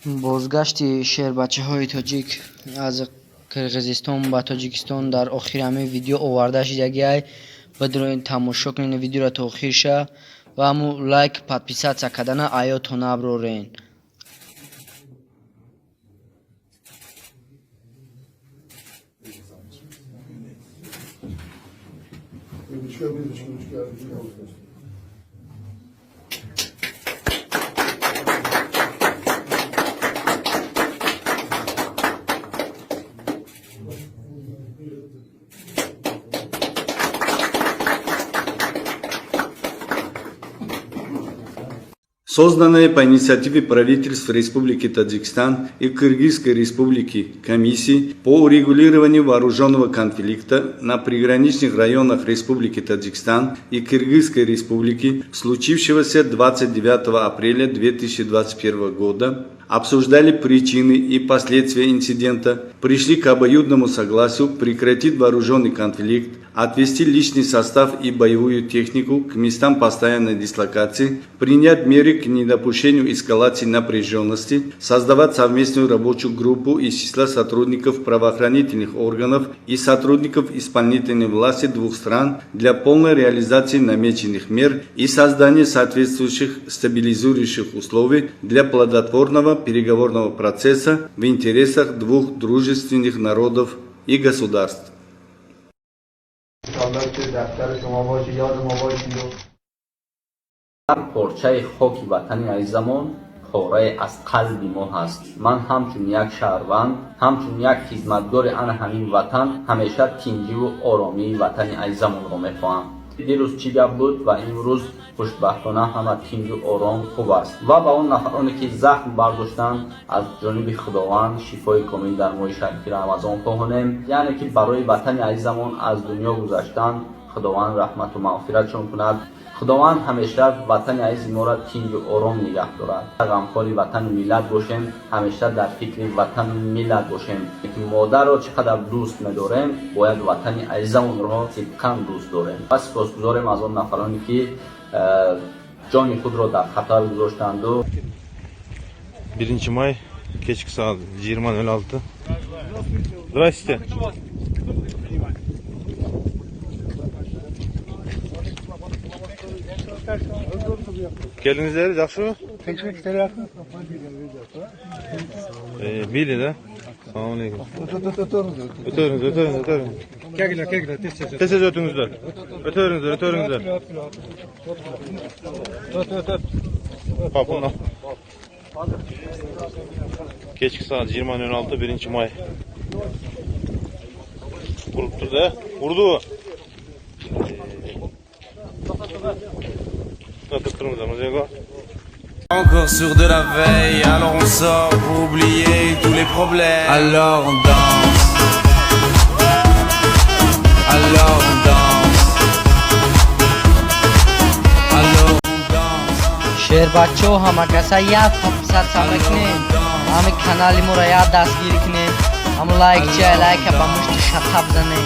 Бозгашти шербачаҳои тоҷик аз Қирғизистон ба Тоҷикистон дар охири ҳамин видео оварда шидагиай. Бидроин, тамошо кунед видеоро то охирша ва ҳамун лайк, подписаться кардана аётон наброрен. Созданная по инициативе правительств Республики Таджикистан и Кыргызской Республики комиссии по урегулированию вооруженного конфликта на приграничных районах Республики Таджикистан и Кыргызской Республики, случившегося 29 апреля 2021 года, обсуждали причины и последствия инцидента, пришли к обоюдному согласию прекратить вооруженный конфликт, отвести личный состав и боевую технику к местам постоянной дислокации, принять меры к недопущению эскалации напряженности, создавать совместную рабочую группу из числа сотрудников правоохранительных органов и сотрудников исполнительной власти двух стран для полной реализации намеченных мер и создания соответствующих стабилизирующих условий для плодотворного переговорного процесса в интересах двух дружественных народов и государств. Ҳар порчаи хоки ватани азизамон порае аз қалби мо ҳаст. Ман ҳамчун як шаҳрванд, ҳамчун як хизматгори ана ҳамин ватан ҳамеша тинҷиву оромии ватани азизамонро мехоҳам. Дирӯз чӣ гап буд ва имрӯз хушбахтона ҳама тинҷу ором хуб аст. Ва ба он нафароне, ки захм бардоштанд, аз ҷониби Худованд шифои комил дар моҳи шарифи Рамазон хоҳонем. Яъне ки барои ватани азизамон аз дунё гузаштанд, Худованд раҳмату мағфиратшон кунад. Худованд ҳамеша ватани азизи моро тинҷу ором нигаҳ дорад. Ғамхори ватану миллат бошем, ҳамеша дар фикри ватану миллат бошем. Ки модарро чӣ қадар дӯст медорем, бояд ватани азизамонро сидқан дӯст дорем. Ва сипосгузорем аз он нафароне, ки ҷони худро дар хатар гузоштанду. 1 май, кечки саат 20:06. Здрасте. Келиңиздер, жакшыбы? Мейли да. Салам алейкум. Өтөрүңүз, өтөрүңүз, өтөрүңүз. Келгиле, келгиле, тез тез. Тез тез өтүңүздөр. Өтөрүңүздөр, өтөрүңүздөр. Өт, өт, өт. Папуна. Кечки саат 20:06, 1 май. Уруптур да. Урдубу? Токтоп туруңуздар, мырза. Encore sur de la veille, alors on sort pour oublier tous les problèmes. Alors on danse. Alors on danse. Alors on danse. Шербачаҳо, ҳамакаса як подписаться мекунем, ҳами канали моро як дастгирӣ кунем, ҳамун лайк чия, лайка ба мушти шатаб занем.